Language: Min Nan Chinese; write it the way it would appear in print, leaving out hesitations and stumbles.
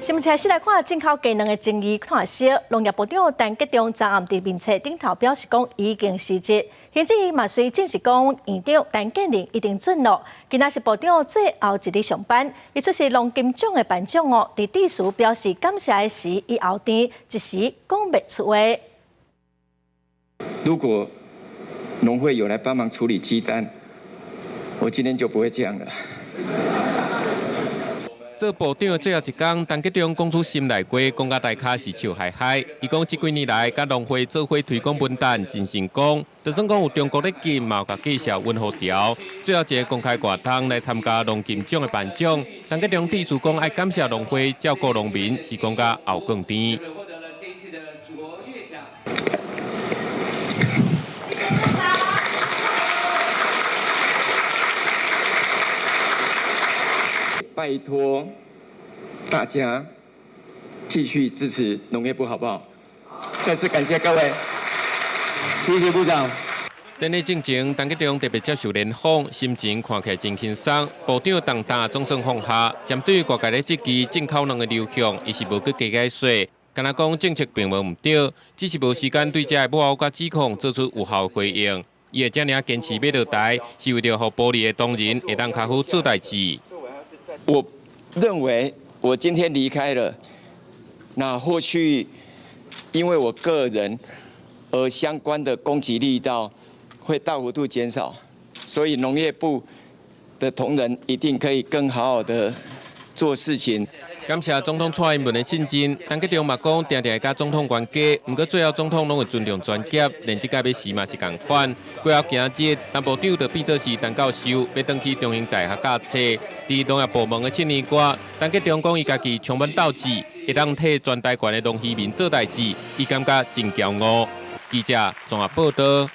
新聞開始來看進口雞卵的爭議看燒，農業部長陳吉仲昨暗佇面冊頂頭表示講已經辭職，行政院嘛隨證實講院長陳建仁已經准咯。今仔是部長最後一日上班，伊出席農金獎的頒獎哦，佇致辭表示感謝的時，伊喉甜，一時講袂出話。如果農會有來幫忙處理雞蛋，我今天就不會這樣了。做部長的最後一工，陳吉仲講出心內話，講甲大家是笑嗨嗨。伊講這幾年來，佮農會做伙推廣文旦真成功，就算講有中國咧禁，嘛有共繼續穩予調。最後一个公開活動來參加農金獎的頒獎，陳吉仲致辭講愛感謝農會照顧農民，是講甲喉囥甜。拜託大家繼續支持農業部，好不好？再次感謝各位，謝謝部長。典禮進前，陳吉仲特別接受聯訪，心情看起來真輕鬆。部長重擔總算放下，針對外界咧質疑進口卵的流向，伊是無閣加解說，敢若講政策並無毋對，只是無時間對這个幕後佮指控做出有效回應。伊會遮爾堅持欲落台，是為著予部裡的同仁會當較好做代誌。我認為我今天離開了，那或許因為我個人而相關的攻擊力道會大幅度減少，所以農業部的同仁一定可以更好好的做事情。感謝總統蔡英文的信任，陳吉仲嘛講，定定會佮總統冤家，毋過最後總統攏會尊重專業，連這擺欲辭嘛是仝款。過後今日，陳部長就變做是陳教授，欲轉去中興大學教冊。佇農業部門的7年外，陳吉仲講伊家己充滿鬥志，會當替全台灣的農漁民做代誌，伊感覺真驕傲。記者綜合報導。